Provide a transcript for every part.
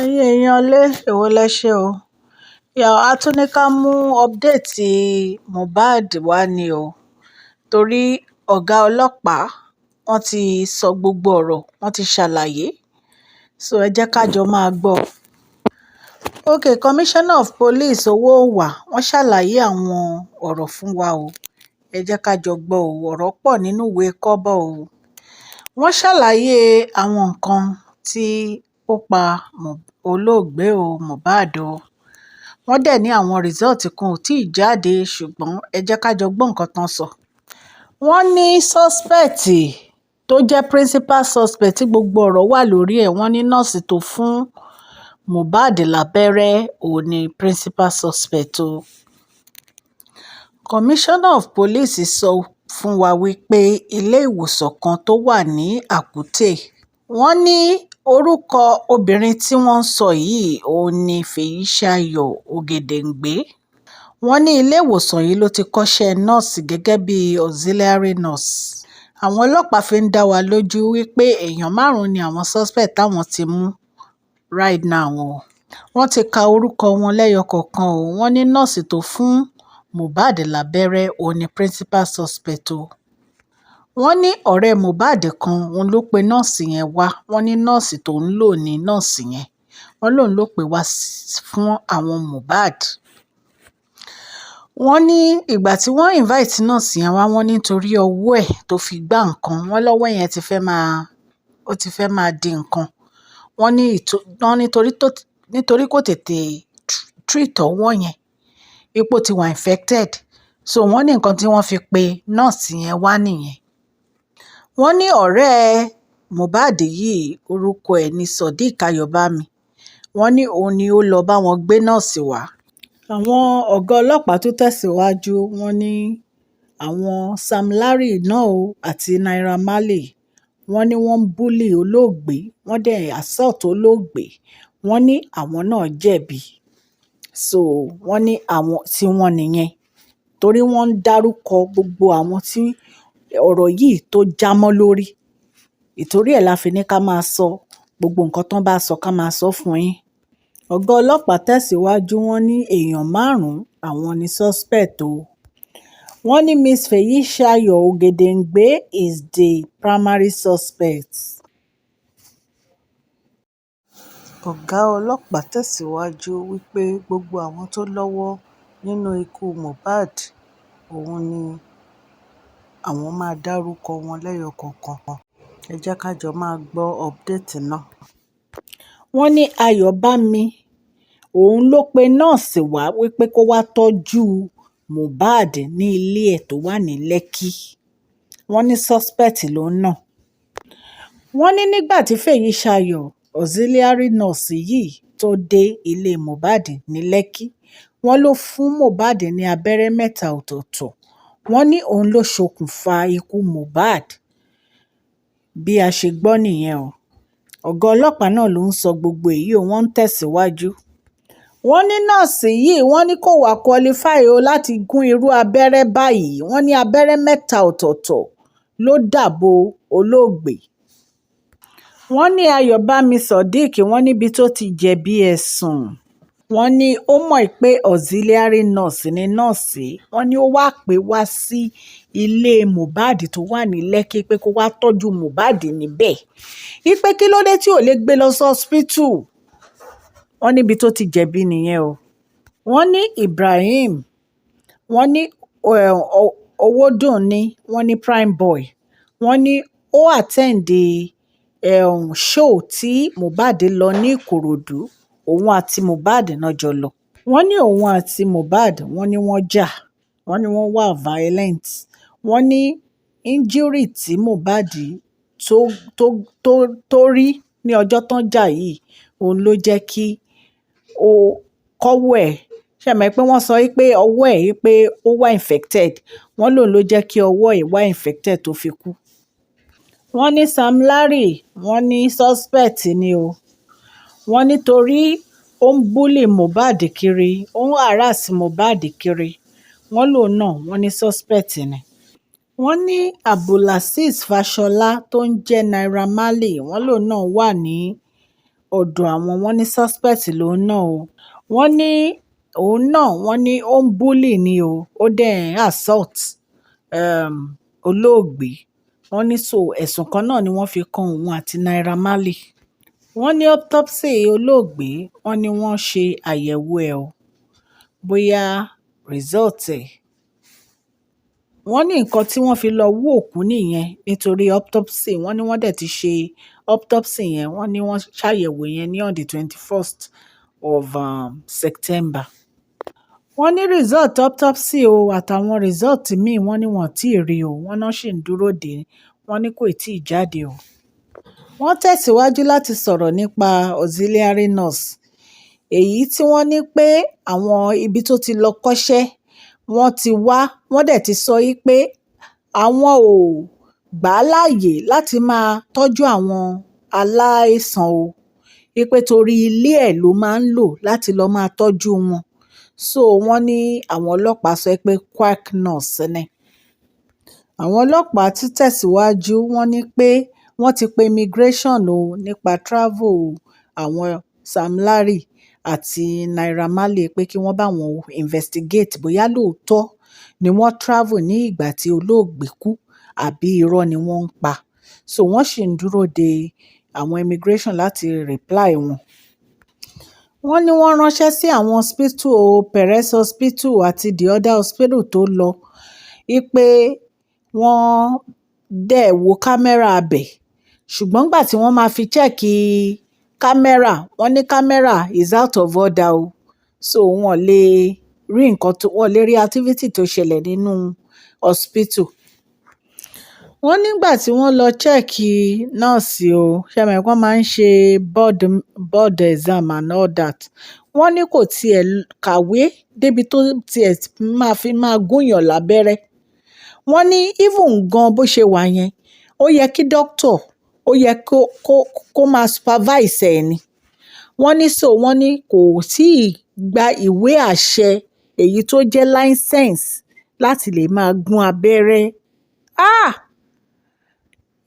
Ẹ̀yin èèyàn ilé, èwo lẹ ṣe o. A tún ní ká mú update Mohbad wá ní o, torí ọ̀gá ọlọ́pàá wọ́n ti sọ gbogbo ọ̀rọ̀, wọ́n ti ṣàlàyé. So ẹ jẹ́ ká jọ máa gbọ́. Okay, Commissioner of Police Owóòwà wọ́n ṣàlàyé àwọn ọ̀rọ̀ fún wa o. Ẹ jẹ́ ká jọ gbọ́ o. Ọ̀rọ̀ pọ̀ nínú ìwé kọ́bọ̀ o. Wọ́n ṣàlàyé àwọn nǹkan tí ó pa olóògbé o, Mohbad o. Wọ́n dẹ̀ ní àwọn result kan ò tí ì jáde, ṣùgbọ́n ẹ jẹ́ ká jọ gbọ́ nǹkan tán sọ. Wọ́n ní suspect tó jẹ́ principal suspect tí gbogbo ọ̀rọ̀ wà lórí ẹ̀, wọ́n ní nọ́ọ̀sì tó fún Mohbad lábẹ́rẹ́ òun ní principal suspect o. Commissioner of Police sọ fún wa wípé ilé ìwòsàn kan tó wà ní Akute, wọ́n ní orúkọ obìnrin tí wọ́n ń sọ yìí òun ní Fèyísayọ̀ Ògèdèngbé. Wọ́n ní ilé ìwòsàn yìí ló ti kọ́ṣẹ́ nọ́ọ̀sì gẹ́gẹ́ bí auxiliary nurse. Àwọn ọlọ́pàá fi ń dá wa lójú wípé èèyàn márùn-ún ni àwọn suspect táwọn ti mú right now o. Wọ́n ti ka orúkọ wọn lẹ́yọ kọ̀ọ̀kan o. Wọ́n ní nọ́ọ̀sì tó fún Mohbad lábẹ́rẹ́ òun ní principal suspect o. Wọ́n ní ọ̀rẹ́ Mohbad kan òun ló pe nọ́ọ̀sì yẹn wá. Wọ́n ní nọ́ọ̀sì tó ń lò ní nọ́ọ̀sì yẹn. Wọ́n lóun ló pè wá fún àwọn Mohbad. Wọ́n ní ìgbà tí wọ́n invite nọ́ọ̀sì yẹn wá, wọ́n ní nítorí ọwọ́ ẹ̀ tó fi gbá nǹkan, wọ́n lọ́wọ́ yẹn ti fẹ́ máa, ó ti fẹ́ máa di nǹkan. Wọ́n ní wọ́n nítorí kò tètè treat ọwọ́ yẹn, wípé ó ti wà infected. So wọ́n ní nǹkan tí wọ́n fi pe nọ́ọ̀sì yẹn wá nìyẹn. Wọ́n ní ọ̀rẹ́ Mohbad yìí, orúkọ ẹ̀ ní Sodiq Ayobami. Wọ́n ní òun ni ó lọ́ọ́ bá wọn gbé nọ́ọ̀sì wá. Àwọn ọ̀gá ọlọ́pàá tó tẹ̀síwájú, wọ́n ní àwọn Sam Larry náà o àti Naira Marley, wọ́n ní wọ́n ń bully olóògbé, wọ́n dẹ̀ assault olóògbé. Wọ́n ní àwọn náà jẹ̀bi. So wọ́n ní àwọn tí wọ́n nìyẹn, torí wọ́n ń dárúkọ gbogbo àwọn tí ọ̀rọ̀ yìí tó já mọ́ lórí. Ìtorí ẹ̀ la fi ní ká máa sọ gbogbo nǹkan tó bá sọ ká máa sọ fún yín. Ọ̀gá ọlọ́pàá tẹ̀síwájú, wọ́n ní èèyàn márùn-ún àwọn ní suspect o. Wọ́n ní Miss Feyisayo Ogedengbe is the primary suspect. Ọ̀gá ọlọ́pàá tẹ̀síwájú wípé gbogbo àwọn tó lọ́wọ́ nínú ikú Mohbad òun ni àwọn máa dárúkọ wọn lẹ́yọ kọ̀ọ̀kan. Ẹ jẹ́ ká jọ máa gbọ́ update náà. Wọ́n ní Ayọ̀bámi òun ló pe nọ́ọ̀sì wá wípé kó wàá tọ́jú Mohbad ní ilé ẹ̀ tó wà ní Lekki. Wọ́n ní suspect lòun náà. Wọ́n ní nígbà tí Fèyísayọ̀ auxiliary nurse yìí tó dé ilé Mohbad ní Lekki, wọ́n lọ fún Mohbad ní abẹ́rẹ́ mẹ́ta ọ̀tọ̀ọ̀tọ̀. Wọ́n ní òun ló ṣokùnfà ikú Mohbad. Bí a ṣe gbọ́ nìyẹn o. Ọ̀gá ọlọ́pàá náà ló ń sọ gbogbo èyí o, wọ́n ń tẹ̀síwájú. Wọ́n ní nọ́ọ̀sì yìí, wọ́n ní kò wá qualify o láti gún irú abẹ́rẹ́ báyìí. Wọ́n ní abẹ́rẹ́ mẹ́ta ọ̀tọ̀ọ̀tọ̀ ló dà bo olóògbé. Wọ́n ní Ayọ̀bámi Sodiq, wọ́n níbi tó ti jẹ̀bi ẹ̀sùn. Wọ́n ní ó mọ̀ pé auxiliary nurse ní nọ́ọ̀sì. Wọ́n ní ó wáá pè wá sí ilé Mohbad tó wà ní Lekki pé kó wàá tọ́jú Mohbad níbẹ̀. Wípé kí ló dé tí ò lè gbé lọ sí hospital. Wọ́n níbi tó ti jẹ̀bi nìyẹn o. Wọ́n ní Ibrahim, wọ́n ní Owódùnní, wọ́n ní Primeboy, wọ́n ní ó attend show tí Mohbad lọ ní Ìkòròdú, òun àti Mohbad náà jọ lọ. Wọ́n ní òun àti Mohbad, wọ́n ní wọ́n jà, wọ́n ní wọ́n wà violent. Wọ́n ní injury tí Mohbad tó tó tó tó rí ní ọjọ́ tán jà yìí, òun ló jẹ́ kí ó kọ́wọ́ ẹ̀. Ṣé ẹ mọ̀ pé wọ́n sọ wípé ọwọ́ ẹ̀ wípé ó wà infected. Wọ́n lòun ló jẹ́ kí ọwọ́ ẹ̀ wà infected tó fi kú. Wọ́n ní Sam Larry, wọ́n ní suspect ni o. Wọ́n ní torí ó ń bully Mohbad kiri, ó ń harass Mohbad kiri. Wọ́n lòun náà, wọ́n ní suspect ni. Wọ́n ní Abdulazeez Fashola tó ń jẹ́ Naira Marley, wọ́n lòun náà wà ní Ọ̀dọ̀ àwọn, wọ́n ní suspect lòun náà o. Wọ́n ní òun náà, wọ́n ní ó ń bully ni o, ó dẹ̀ ń assault um, olóògbé. Wọ́n ní so ẹ̀sùn kan náà ni wọ́n fi kan òun àti Naira Marley. Wọ́n ní autopsy olóògbé, wọ́n ní wọ́n ṣe àyẹ̀wò ẹ̀ o, bóyá result ẹ̀. Wọ́n ní nǹkan tí wọ́n fi lọ́ọ́ hú òkú nìyẹn nítorí autopsy. Wọ́n ní wọ́n dẹ̀ ti ṣe autopsy yẹn, wọ́n ní wọ́n ṣàyẹ̀wò yẹn ní on the 21st of September. Wọ́n ní result autopsy o àtàwọn result míì, wọ́n ní wọn ò tí ì rí o, wọ́n náà sì ń dúró dè é, wọ́n ní kò tí ì jáde o. Wọ́n tẹ̀síwájú láti sọ̀rọ̀ nípa auxiliary nurse, èyí tí wọ́n ní pé àwọn ibi tó ti lọ́ọ́ kọ́ṣẹ́, wọ́n ti wá, wọ́n dẹ̀ ti sọ pé àwọn ò gbà á láàyè láti máa tọ́jú àwọn aláìsàn o, wípé torí ilé ẹ̀ ló máa ń lò láti lọ́ọ́ máa tọ́jú wọn. So wọ́n ní àwọn ọlọ́pàá sọ pé quack nurse ni. Àwọn ọlọ́pàá tún tẹ̀síwájú, wọ́n ní pé wọ́n ti pe immigration o nípa travel àwọn Sam Larry àti Naira Marley, pé kí wọ́n bá wọn investigate bóyá lóòótọ́ ni wọ́n travel ní ìgbà tí olóògbé kú àbí irọ́ ni wọ́n ń pa. So wọ́n sì ń dúró de àwọn immigration láti reply wọn. Wọ́n ní wọ́n ránṣẹ́ sí àwọn hospital o, Perez Hospital àti the other hospital tó lọ, wípé wọ́n dẹ̀ wo camera ibẹ̀, ṣùgbọ́n nígbà tí wọ́n máa fi check camera, wọ́n ní camera is out of order o. So wọ́n lè rí nǹkan tó wọ́n lè rí activity tó ṣẹlẹ̀ nínú hospital. Wọ́n nígbà tí wọ́n lọ check nọ́ọ̀sì o, ṣe mọ̀ pé wọ́n máa ń ṣe board exam and all that. Wọ́n ní kò tiẹ̀ kàwé débi tó tiẹ̀ máa fi máa gúnyàn lábẹ́rẹ́. Wọ́n ní even gan bó ṣe wà yẹn, ó yẹ kí doctor, ó yẹ kó máa supervise ẹ̀ ni. Wọ́n ní so wọ́n ní kò tíì gba ìwé àṣẹ èyí tó jẹ́ license láti lè máa gún abẹ́rẹ́. Ah!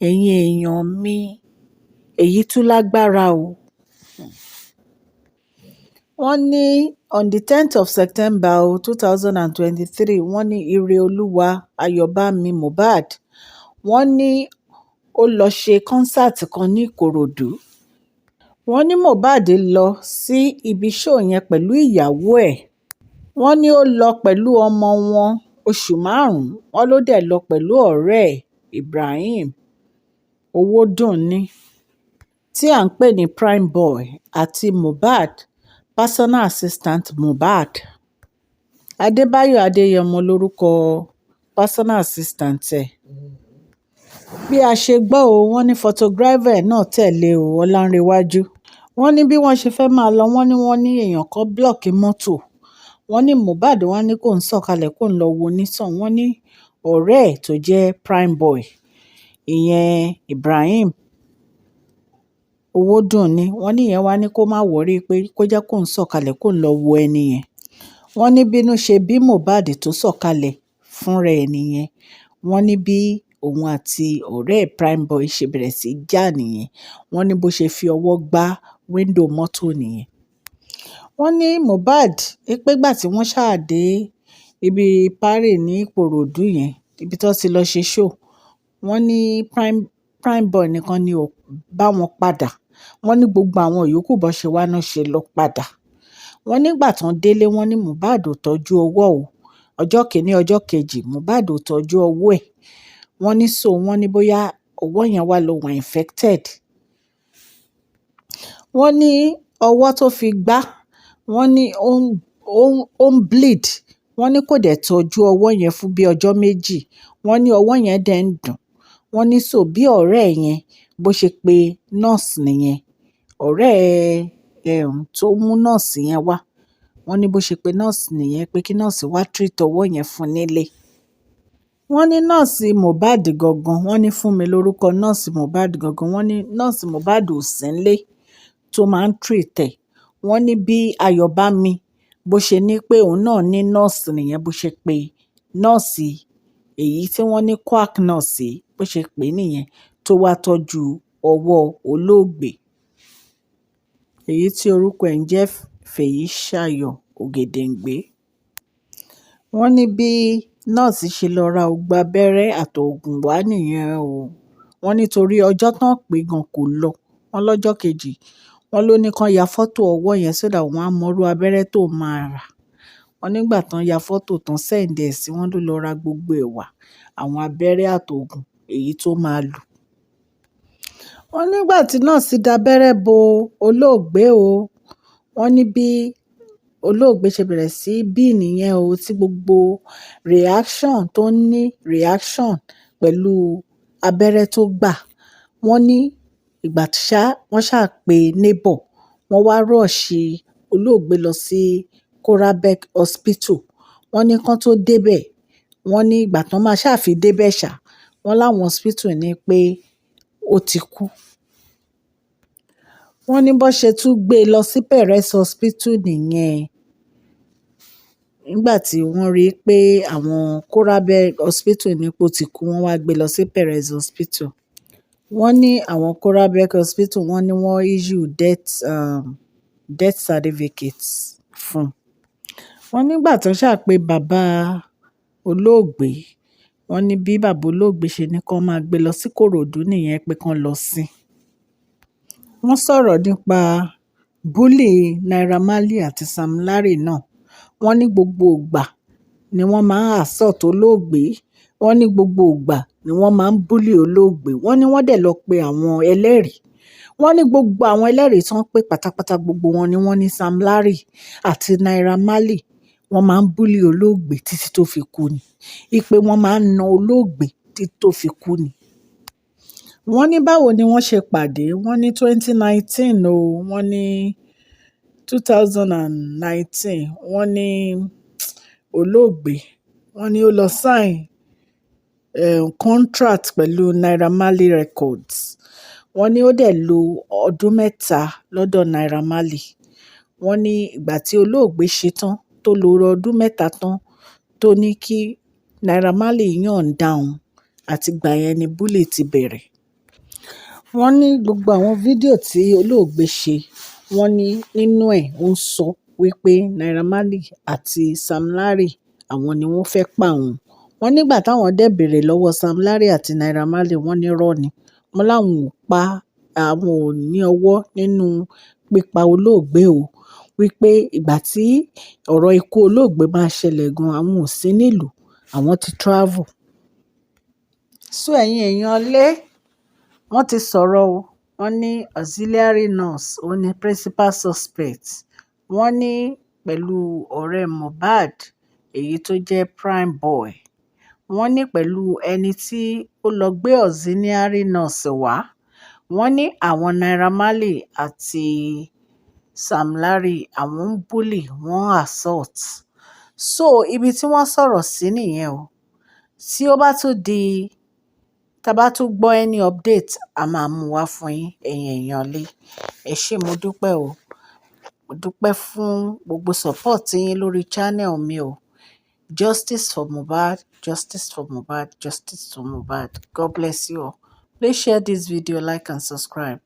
Ẹ̀yin èèyàn mi, èyí tún lágbára o. Wọ́n ní on the 10th of September o 2023, wọ́n ní Ireolúwa Ayọ̀bámi Mohbad, wọ́n ní ó lọ́ọ́ ṣe concert kan ní Ìkòròdú. Wọ́n ní Mohbad lọ sí ibi show yẹn pẹ̀lú ìyàwó ẹ̀. Wọ́n ní ó lọ pẹ̀lú ọmọ wọn oṣù márùn-ún, wọ́n ló dé lọ pẹ̀lú ọ̀rẹ́ ẹ̀ Ibrahim Owódùnní tí à ń pè ní Primeboy àti Mohbad personal assistant Mohbad. Adébáyọ̀ Adéyẹmọ lórúkọ personal assistant ẹ̀. Bí a ṣe gbọ́ ọ, wọ́n ní photographer náà tẹ̀lé e ọ̀làǹrẹ̀wájú. Wọ́n ní bí wọ́n ṣe fẹ́ẹ́ máa lọ, wọ́n ní èèyàn kan block mọ́tò. Wọ́n ní Mohbad wá ní kóun sọ̀kalẹ̀ kóun lọ́ọ́ wo onítọ̀hún. Wọ́n ní ọ̀rẹ́ ẹ̀ tó jẹ́ Primeboy, ìyẹn Ibrahim Owódùnní, wọ́n ní ìyẹn wá ní kó má worry, pé kó jẹ́ kóun sọ̀kalẹ̀ kóun lọ́ọ́ wo ẹni yẹn. Wọ́n ní bínú ṣe bí Mohbad tó sọ̀kalẹ̀ fúnra ẹ̀ nìyẹn. Wọ́n ní bí òun àti ọ̀rẹ́ ẹ̀ Primeboy ṣe bẹ̀rẹ̀ sí í jà nìyẹn. Wọ́n ní bó ṣe fi ọwọ́ gbá window mọ́tò nìyẹn. Wọ́n ní Mohbad pé ìgbà tí wọ́n ṣáà dé ibi party ní Ìkòròdú yẹn, ibi tí wọ́n ti lọ́ọ́ ṣe show, wọ́n ní Primeboy nìkan ni ò bá wọn padà. Wọ́n ní gbogbo àwọn yòókù bó ṣe wá náà ṣe lọ padà. Wọ́n nígbà tán délé, wọ́n ní Mohbad ò tọ́jú ọwọ́ o. Ọjọ́ kìíní, ọjọ́ kejì, Mohbad ò tọ́jú ọwọ́ ẹ̀. Wọ́n ní so wọ́n ní bóyá ọwọ́ yẹn wá lọ wà infected. Wọ́n ní ọwọ́ tó fi gbá, wọ́n ní ó ń bleed. Wọ́n ní kò dẹ̀ tọ́jú ọwọ́ yẹn fún bíi ọjọ́ méjì. Wọ́n ní ọwọ́ yẹn dẹ̀ ń dùn. Wọ́n ní so bí ọ̀rẹ́ ẹ̀ yẹn bó ṣe pe nurse nìyẹn, ọ̀rẹ́ ẹ̀ tó mú nurse yẹn wá. Wọ́n ní bó ṣe pe nurse nìyẹn pé kí nurse wá treat ọwọ́ yẹn fún nílé. Wọ́n ní nọ́ọ̀sì Mohbad gangan, wọ́n ní Fúnmi lórúkọ nọ́ọ̀sì Mohbad gangan. Wọ́n ní nọ́ọ̀sì Mohbad ò sí nílé tó máa ń treat ẹ̀. Wọ́n ní bí Ayọ̀bámi bó ṣe ní pé òun náà ní nọ́ọ̀sì nìyẹn, bó ṣe pé nọ́ọ̀sì èyí tí wọ́n ní quack nurse, bó ṣe pè é nìyẹn tó wàá tọ́jú ọwọ́ olóògbé. Èyí tí orúkọ ẹ̀ ń jẹ́ Fèyísayọ̀ Ògèdèngbé. Wọ́n ní bí nọ́ọ̀sì ṣe lọ́ọ́ ra gbogbo abẹ́rẹ́ àtoògùn wá nìyẹn o. Wọ́n ní torí ọjọ́ tán pé gan kó lọ. Wọ́n lọ́jọ́ kejì, wọ́n ló ní kán ya fọ́tò ọwọ́ yẹn so that wọ́n á mọrú abẹ́rẹ́ tó máa rà. Wọ́n nígbà tán ya fọ́tò tán send ẹ̀ sí, wọ́n ló lọ ra gbogbo ẹ̀ wá, àwọn abẹ́rẹ́ àtoògùn èyí tó máa lò. Wọ́n nígbà tí nọ́ọ̀sì dábẹ́rẹ́ bo olóògbé o, wọ́n ní bí olóògbé ṣe bẹ̀rẹ̀ sí í bí nìyẹn o, tí gbogbo reaction tó ń ní reaction pẹ̀lú abẹ́rẹ́ tó gbà. Wọ́n ní ìgbà tí ṣá, wọ́n ṣà pé neighbor, wọ́n wá rush olóògbé lọ sí Corabec Hospital. Wọ́n ní kán tó débẹ̀, wọ́n ní ìgbà tán máa ṣáà fi débẹ̀ ṣá, wọ́n láwọn hospital ní pé ó ti kú. Wọ́n ní bó ṣe tún gbé e lọ sí Perez Hospital nìyẹn. Nígbà tí wọ́n rí i pé àwọn Corabec Hospital ní pé ó ti kú, wọ́n wá gbé e lọ sí Perez Hospital. Wọ́n ní àwọn Corabec Hospital, wọ́n ní wọ́n issue death certificate fún un. Wọ́n nígbà tó ṣà pé bàbá olóògbé, wọ́n ní bí bàbá olóògbé ṣe ní kí wọ́n máa gbé e lọ sí Ìkòròdú nìyẹn, pé kán lọ sin. Wọ́n sọ̀rọ̀ nípa bully Naira Marley àti Sam Larry náà. Wọ́n ní gbogbo ìgbà ni wọ́n máa ń assault olóògbé. Wọ́n ní gbogbo ìgbà ni wọ́n máa ń bully olóògbé. Wọ́n ní wọ́n dẹ̀ lọ pe àwọn ẹlẹ́rìí. Wọ́n ní gbogbo àwọn ẹlẹ́rìí tí wọ́n pè pátápátá, gbogbo wọn ni wọ́n ní Sam Larry àti Naira Marley wọ́n máa ń bully olóògbé títí tó fi kú ni. Wípé wọ́n máa ń na olóògbé títí tó fi kú ni. Wọ́n ní báwo ni wọ́n ṣe pàdé. Wọ́n ní 2019 o, wọ́n ní 2019, wọ́n ní olóògbé, wọ́n ní ó lọ sign contract pẹ̀lú Naira Marley Records. Wọ́n ní ó dẹ̀ lo ọdún 3 lọ́dọ̀ Naira Marley. Wọ́n ní ìgbà tí olóògbé ṣe tán, tó lo ọdún 3 tán, tó ní kí Naira Marley yọ̀ǹda òun, àti ìgbà yẹn ni bully ti bẹ̀rẹ̀. Wọ́n ní gbogbo àwọn fídíò tí olóògbé ṣe, wọ́n ní nínú ẹ̀ ó ń sọ wípé Naira Marley àti Sam Larry àwọn ni wọ́n fẹ́ pa òun. Wọ́n nígbà táwọn dẹ̀ béèrè lọ́wọ́ Sam Larry àti Naira Marley, wọ́n ní irọ́ ni. Wọ́n láwọn ò pa, àwọn ò ní ọwọ́ nínú pípa olóògbé o. Wípé ìgbà tí ọ̀rọ̀ ikú olóògbé máa ṣẹlẹ̀ gan, àwọn ò sí nílùú, àwọn ti travel. So ẹ̀yin èèyàn lé, wọ́n ti sọ̀rọ̀ o. Wọ́n ní auxiliary nurse, ó ní principal suspect. Wọ́n ní pẹ̀lú ọ̀rẹ́ Mohbad, èyí tó jẹ́ Primeboy. Wọ́n ní pẹ̀lú ẹni tí ó lọ gbé auxiliary nurse wá. Wọ́n ní àwọn Naira Marley àti Sam Larry àwọn ń bully, wọ́n assault. So ibi tí wọ́n sọ̀rọ̀ sí nìyẹn o. Tí ó bá tún di, tí a bá tún gbọ́ any update, a máa mú wá fún yín, ẹ̀yin èèyàn lé. Ẹ ṣé, mo dúpẹ́ o. Mo dúpẹ́ fún gbogbo support yín lórí channel mi o. Justice for Mohbad, justice for Mohbad, justice for Mohbad. God bless you all. Please share this video, like and subscribe.